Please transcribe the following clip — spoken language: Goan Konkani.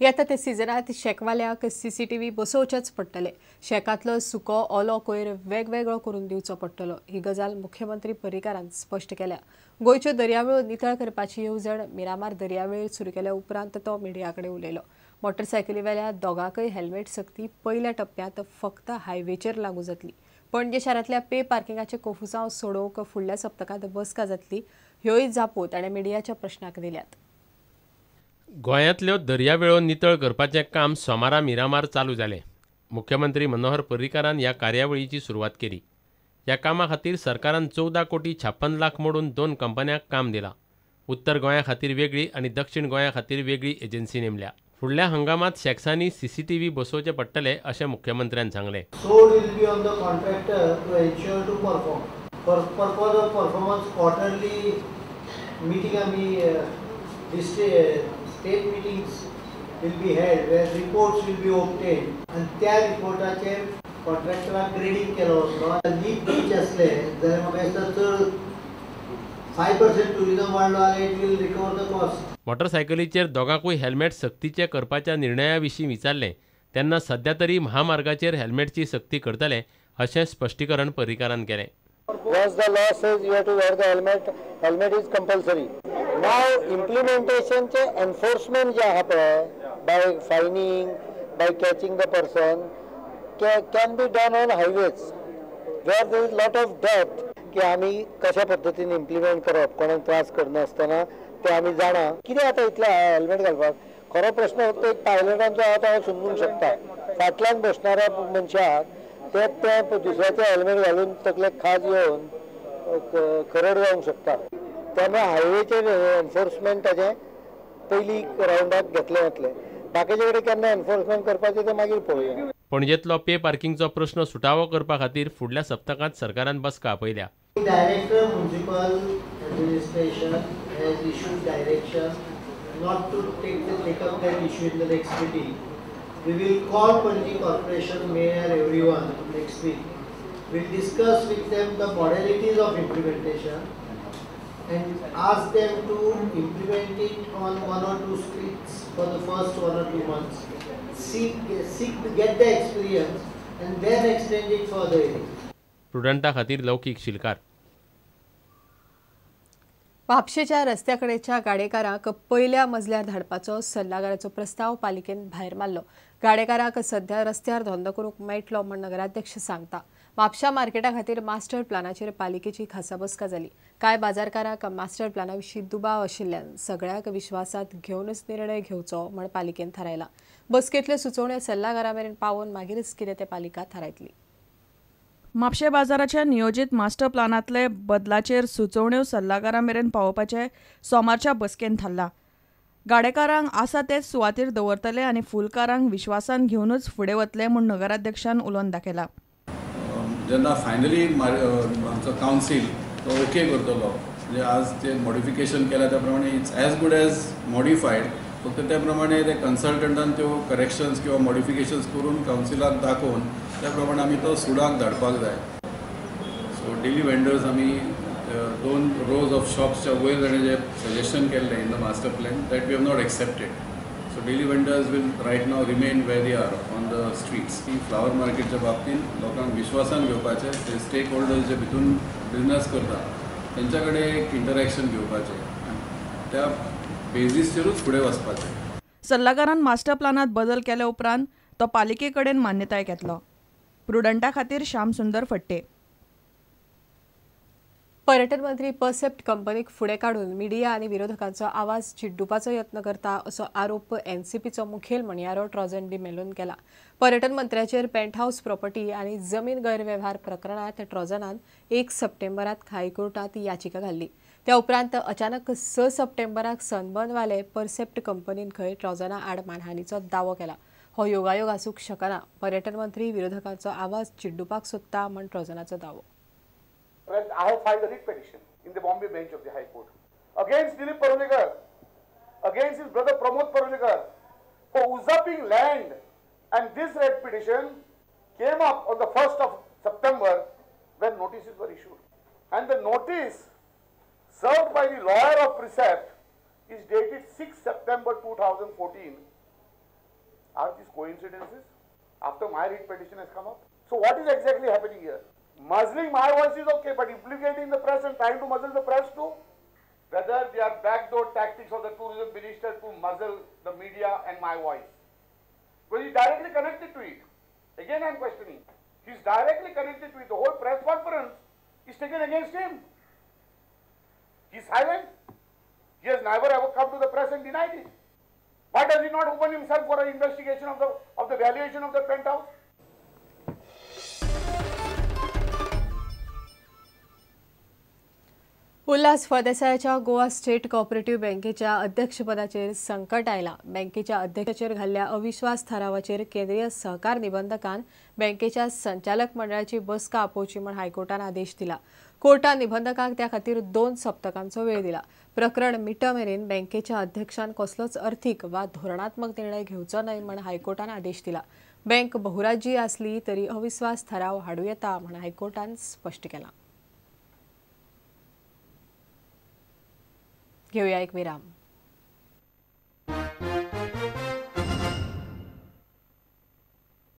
येता ते सिजनात शेकवाल्याक सीसीटीव्ही बसोवचेच पडटले. शेकांतलो सुको ओलो कोयर वेगवेगळो करून दिवचो पडटलो. ही गजाल मुख्यमंत्री पर्रीकारान स्पश्ट केल्या. गोंयच्यो दर्यावेळो नितळ करपाची येवजण मिरामार दर्यावेळेर सुरू केल्या उपरांत तो मिडिया कडेन उलयलो. मोटरसायकलीवेल्या दोगांकय हेल्मेट सक्ती पयल्या टप्प्यांत फक्त हायवेचेर लागू जातली. पणजे शारांतल्या पे पार्किंगाचे कोफुसांव सोडोवंक फुडल्या सप्तकांत बसका जातली, ह्योय जापो ताणें मिडियाच्या प्रश्नाक दिल्यात. गोंयांतल्यो दर्यावेळो नितळ करपाचें काम सोमारा मिरामार चालू जालें. मुख्यमंत्री मनोहर पर्रीकारान ह्या कार्यावळीची सुरवात केली. ह्या कामा खातीर सरकारान 14 कोटी 56 लाख मोडून 2 कंपन्यांक काम दिलां. उत्तर गोंया खातीर वेगळी आनी दक्षिण गोंया खातीर वेगळी एजन्सी नेमल्या. फुडल्या हंगामात शॅक्सांनी सीसीटीव्ही बसोवचे पडटले अशें मुख्यमंत्र्यान सांगलें. So will be on the contractor to ensure to perform. For purpose of performance quarterly meeting आमी state meetings will be held where reports will be obtained आनी त्या रिपोर्टाचेर कॉन्ट्रॅक्टराक ग्रेडींग केलो वतलो. लीप बीच आसले जाल्यार म्हाका दिसता चड 5% टुरिजम वाडलो जाल्यार it will recover the cost. मोटरसायकलीचेर दोगांकूय हेल्मेट सक्तीचे करपाच्या निर्णया विशीं विचारलें तेन्ना सध्या तरी महामार्गाचेर हेल्मेटची सक्ती करतले अशें स्पश्टीकरण पर्रीकारान केलें. Once the law says you have to wear the helmet, helmet is compulsory. Now implementation चे enforcement जे आहा पळय, by fining, by catching the person, can be done on highways where there is lot of depth की आमी कशा पद्दतीन इम्प्लिमेंट करप, कोणाक त्रास करनासतना ते आमी जाणा. कितें आतां इतलें हेल्मेट घालपाक खरो प्रश्न फक्त एक पायलटांचो आहा तो हांव समजूंक शकता. फाटल्यान बसणाऱ्या मनशाक ते ते दुसऱ्याचें हेल्मेट घालून तकलेक खाज येवन खरड जावंक शकता. त्यामुळे हायवेचेर एनफोर्समेंट ताजें पयली रावंडाक घेतलें वतलें, बाकीचे कडेन केन्ना एनफोर्समेंट करपाचें तें मागीर पळोवया. पणजेंतलो पे पार्किंगचो प्रश्न सुटावो करपा खातीर फुडल्या सप्तकांत सरकारान बसका आपयल्या. Director Municipal Administration has issued direction not to take up that issue in the next meeting. We will call Panaji Corporation Mayor, everyone next week. We'll discuss with them the modalities of implementation and ask them to implement it on 1 or 2 streets for the first 1 or 2 months. Seek to get the experience and then extend it further. प्रुडंटा खातीर लौकीक शिलकार. म्हापशेच्या रस्त्याकडेच्या गाडेकारांक पयल्या मजल्यार धाडपाचो सल्लागाराचो प्रस्ताव पालिकेन भायर मारलो. गाडेकारांक सध्या रस्त्यार धंदो करूंक मेळटलो म्हूण नगराध्यक्ष सांगता. म्हापशा मार्केटा खातीर मास्टर प्लानाचेर पालिकेची खासा बसका जाली. कांय बाजारकारांक मास्टर प्लाना विशीं दुबाव आशिल्ल्यान सगळ्यांक विश्वासांत घेवनच निर्णय घेवचो म्हूण पालिकेन थारायला. बसकेंतल्यो सुचोवण्यो सल्लागारा मेरेन पावोवन मागीरच कितें तें पालिका थारायतली. म्हापशें बाजाराच्या नियोजीत मास्टर प्लानांतले बदलाचेर सुचोवण्यो सल्लागारा मेरेन पावोवपाचें सोमारच्या बसकेन थारला. गाडेकारांक आसा तेच सुवातेर दवरतले आनी फुलकारांक विश्वासान घेवनूच फुडें वतले म्हूण नगराध्यक्षान उलोवन दाखयला. जेन्ना फायनली आमचो कावन्सील तो ओके करतलो, म्हणजे आज ते मॉडिफिकेशन केल्या त्या प्रमाणे it's as good as modified, फक्त त्या प्रमाणे ते कन्सल्टंटान त्यो करेक्शन्स किंवा मॉडिफिकेशन्स करून कावन्सिलाक दाखोवन त्या प्रमाणे आमी तो सुडाक धाडपाक जाय. सो डेली वेंडर्स आमी 2 रोज ऑफ शॉप्सच्या वयर ताणें जें सजेशन केल्लें in the master plan that we have not accepted. So daily vendors will right now remain where they are on the streets. He flower मार्केटच्या बाबतींत लोकांक विश्वासान घेवपाचें, ते स्टेक होल्डर्स जे भितून बिजनस करता तेंच्या कडेन एक इंटरेक्शन घेवपाचें आनी त्या बेजीसचेरूच फुडें वचपाचें. सल्लागारान मास्टर प्लानांत बदल केल्या उपरांत तो पालिके कडेन मान्यताय घेतलो. प्रुडंटा खातीर श्याम सुंदर फट्टे. पर्यटन मंत्री परसेप्ट कंपनीक फुडें काडून मिडिया आनी विरोधकांचो आवाज चिड्डुपाचो यत्न करता असो आरोप एनसीपीचो मुखेल म्हणयारो ट्रॉजन डी मेलोन केला. पर्यटन मंत्र्याचेर पेंटहाऊस प्रॉपर्टी आनी जमीन गैरवेव्हार प्रकरणांत ट्रॉजनान 1 सप्टेंबराक हायकोर्टांत याचिका घाल्ली. त्या उपरांत अचानक 6 सप्टेंबराक सनबर्नवाले परसेप्ट कंपनीन खंय ट्रॉजना आड मानहानीचो दावो केला. हो योगायोग आसूंक शकना. पर्यटन मंत्री विरोधकांचो आवाज चिड्डुपाक सोदता म्हण ट्रॉजनाचो दावो. I have filed a writ petition in the Bombay bench of the High Court against Dilip Parulekar, against his brother Pramod Parulekar for usurping land, and this writ petition came up on the 1st of September when notices were issued, and the notice served by the lawyer of Precept is dated 6 September 2014, Are these coincidences? After my writ petition has come up? So what is exactly happening here? Muzzling my voice is okay, but implicating the press and trying to muzzle the press too? Whether they are backdoor tactics of the tourism minister to muzzle the media and my voice. Because he's directly connected to it. Again I am questioning. He's directly connected to it. The whole press conference is taken against him. He's silent. He has never ever come to the press and denied it. Why does he not open himself for an investigation of the valuation of the penthouse? Ulhas फळदेसायाच्या Goa state cooperative बँकेच्या अध्यक्षपदाचेर संकट आयला. बँकेच्या अध्यक्षाचेर घाल्ल्या अविश्वास थारावाचेर केंद्रीय सहकार निबंधकान बँकेच्या संचालक मंडळाची बसका आपोवची म्हूण हायकोर्टान आदेश दिला. कोर्टान निबंधकाक त्या खातीर 2 सप्तकांचो वेळ दिला. प्रकरण मिट मेरेन बँकेच्या अध्यक्षान कसलोच अर्थीक वा धोरणात्मक निर्णय घेवचो न्हय म्हूण हायकोर्टान आदेश दिला. बँक बहुराज्यीय आसली तरी अविश्वास थाराव हाडूं येता म्हूण हायकोर्टान स्पश्ट केलां. घेऊया एक विराम.